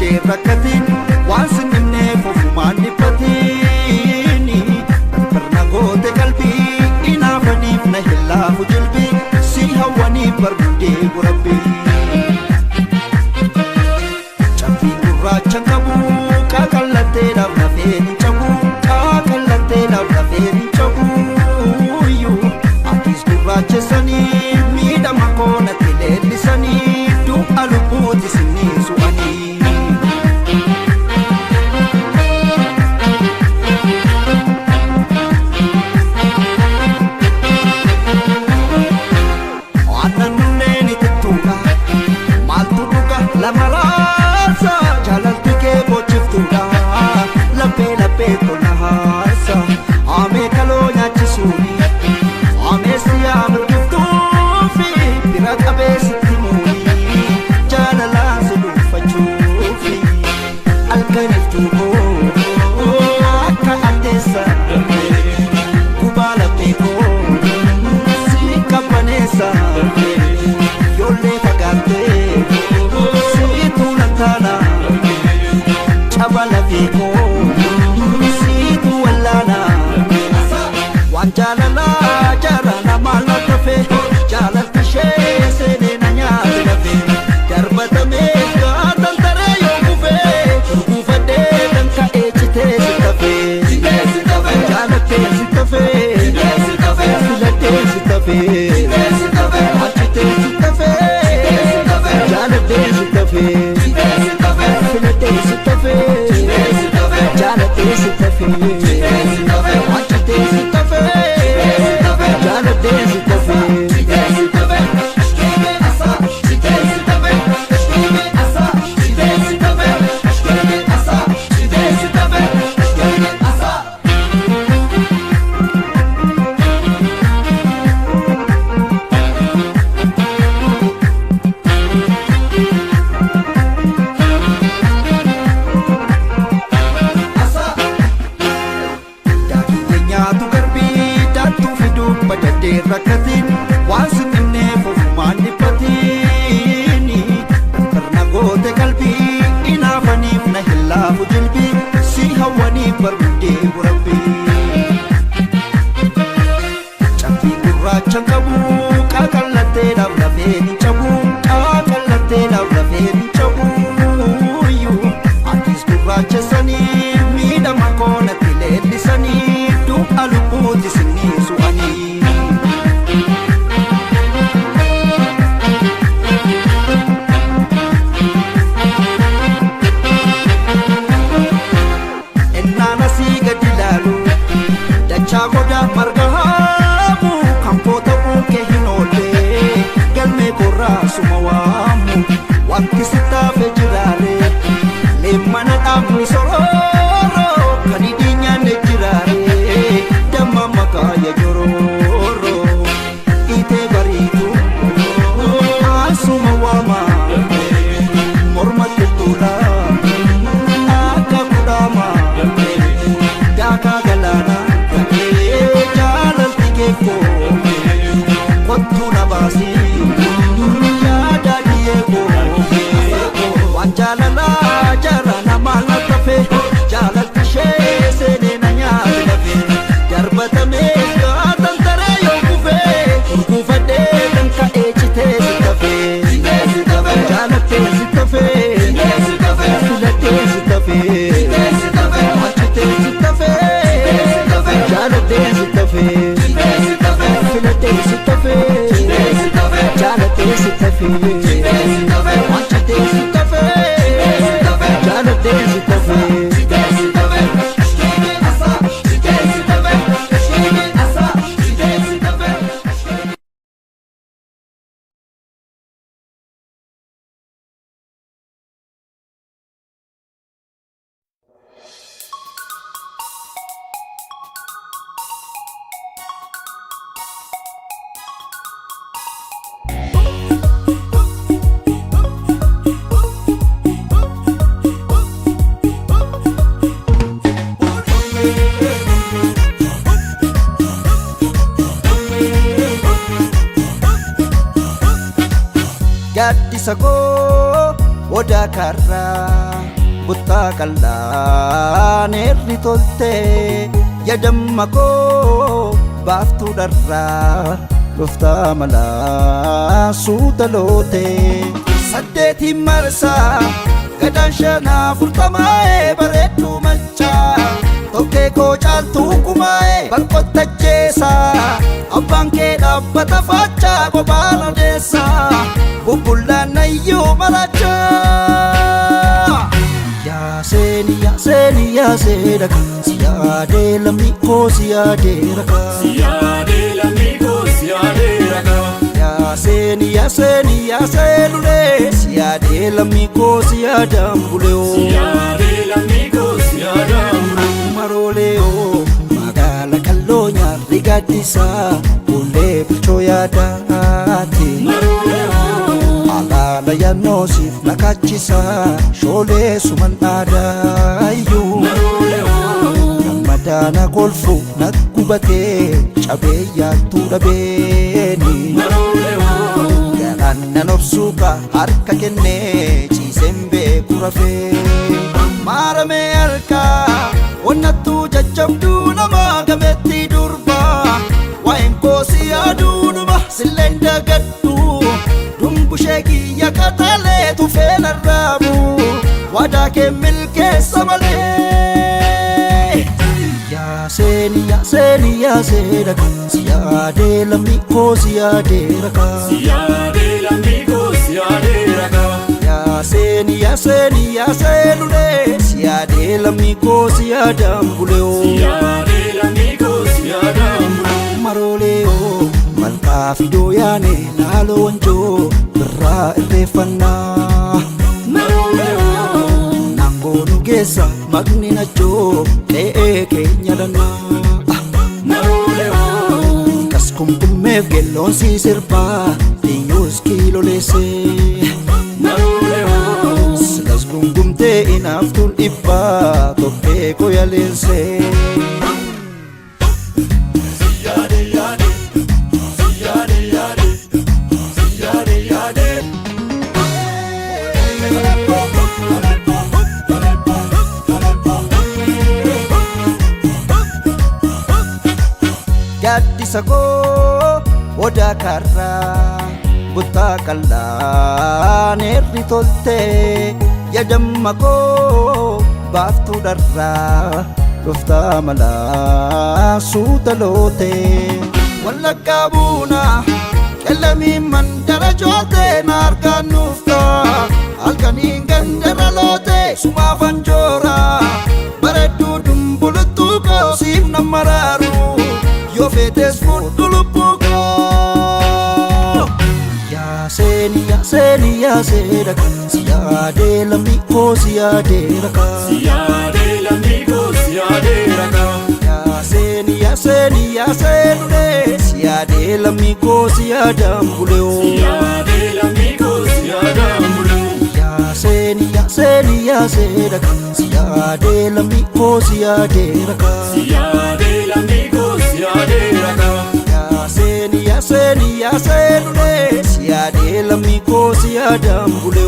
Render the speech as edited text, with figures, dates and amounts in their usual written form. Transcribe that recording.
baddee rakkatiin waan sin himneef ofumaan dhiphatiin barbarna goote qalbii inaafaniif na hin laafu jilbii si hawwaniif barbudee gurabbii. Cabbiin gurraacha qabu qaqallatteedhaaf lafeen hin cabu qaqallatteedhaaf lafeen hin cabu atis gurraachessanii miidhama koo natti leellisanii du'a lubbuuti sinnii su'anii. Aannan nunneen itittuudha maaltu dhuga lama raasa jaalalti kee bochiftuudha laphee laphee tolna haasa amee kaloo nyaachisuuni amee siyaa mirgiftuufi bira qabee sitti muuni jaalalaan si dhuunfachuufi halkaniftuu koo akka addeessa gubaa laphee koo si qabbaneessa yoollee fagaattee siitu lantaana caba lafee koo siitu wallaana waan jaalalaa jaalala maal tafe jaalalti ishee seenee na nyaate lafe darbatamee gaatan taree yoo kufee gurguufadhee kan ka'ee citee si tafee jaalattee si tafee filattee si tafee achitee si tafee jaalattee si tafee filattee si tafee jaalattee si tafee achitee si tafee jaalattee si tafee. Daakii nyaatu garbii daattuu fiduu badaddee rakkatiin waan sin himneef ofumaan dhiphatiin barbarna goote qalbii inaafaniif na hin laafu jilbii si hawwaniif barbudee gurabbii. Cabbii gurraacha qabu qaqallatteedhaaf lafeen hin cabu qaqallatteedhaaf lafeen hin cabu atis gurraachessanii miidhama koo natti leellisanii du'a lubbuuti sinnii su'anii. Ennaan asii gadi ilaalu dachaa goda marga haamu kan koo ta'uu kee hin oolle galmee korraa suma waamu wanti si taafe jiraare leemmana dhaabni sorooro kan hidhii nyaanne jiraare damma maqaa ya jorooro itee bariitu asuma waama morma qixxuudha akka kudhaama daakaa galaana jaalalti keekoo kottuu na baasii yaada dhiyeekoo waan jaalalaa jaalala maal na tafe jaalalti ishee seenee na nyaate lafe darbatamee gaatan taree yoo kufee gurguufadhee kan ka'ee citee si tafee jaalattee si tafee filattee si tafee achitee si tafee jaalattee si tafee filattee si tafee jaalattee si tafee achitee si tafee jaalattee si tafee. Gaaddisa koo odaa karraa Buttaa qal'aan eerri toltee yadamma koo baaftuu dharraa dhuftaa malaa suuta lootee. Saddeetiin marsaa gadaan shanaa furtamaa'ee bareedduu machaa tokkee koo caaltuu kumaa'ee balqottacheessaa abbaan kee dhaabbata faachaa kophaan odeessaa bubbullaan nayyuu marachaa. Yaaseeni yaaseeni yaaseedha si yaadee lammii koo si yaadeera kaa. Siyaadee lammii koo siyaadee rakaa. Yaaseeni yaaseeni yaaseelulee si yaadee lammii koo si yaadaan bulee. Siyaadee lammii koo siyaadaan bulee. Maroolee oo magaala kalloo nyaarri gaaddisaa fuullee bulchoo yaadaati. Maroolee oo. Alaala yannoosiif nakaachisaa shoolee suman aadaayyuu. Maroolee oo. Gammadaana kolfu naggubatee cabee yaattuu dhabeeni. Maroolee oo. Garaan nan obsuuka harka kennee ciiseen beeku rafee. Maaramee harkaa wannattuu jajjabduu nama gameetti durbaa. Waa'een koo si yaaduudhuma silleen dagadhu. Dumbushee kiyya qaxalee tufee narraabu. Waadaa kee milkeessa malee. Yaaseeni yaaseeni yaaseedha si yaadee lammii koo si yaadee rakaa. Siyaadee lammii koo siyaadee rakaa. Yaaseeni yaaseeni yaaseelulee si yaadee lammii koo si yaadaan bulee. Siyaadee lammii koo siyaadaan bulee. Maroolee oo malkaa fidoo yaane laaloo wanjoo birraa irreeffannaa. Maroolee oo. Naangoo nu keessa maqni nachoo qe'ee keenya lannaa. Maroolee oo. Kas kumkummeef gelloon si sirbaa dhiyyuus kiiloleessee. Maroolee oo. Silas gungumtee inaaftuun dhibbaa tokkee koyaleessee. Siyaadee yaadee. Siyaadee yaadee. Siyaadee yaadee. Gaaddisa koo odaa karraa buttaa qal'aan eerri toltee yadamma koo baaftuu dharraa dhuftaa malaa suuta lootee. Wallaggaa buunaa qellamiin mandara jootee na harkaan nuuftaa halkaniin gandara lootee sumaaf anjooraa bareedduu dumbuluttuu koo siif nan maraaru yoo feetes fudhu lubbuu koo. Yaaseeni yaaseeni yaaseedha si yaadee lammii koo si yaadee rakaa. Siyaadee lammii koo siyaadee rakaa. Yaaseeni yaaseeni yaaseelulee si yaadee lammii koo si yaadaan bulee. Siyaadee lammii koo siyaadaan bulee. Yaaseeni yaaseeni yaaseedha si yaadee lammii koo si yaadee rakaa. Siyaadee lammii koo siyaadee rakaa. Yaaseeni yaaseeni yaaseelulee si yaadee lammii koo si yaadaan bulee.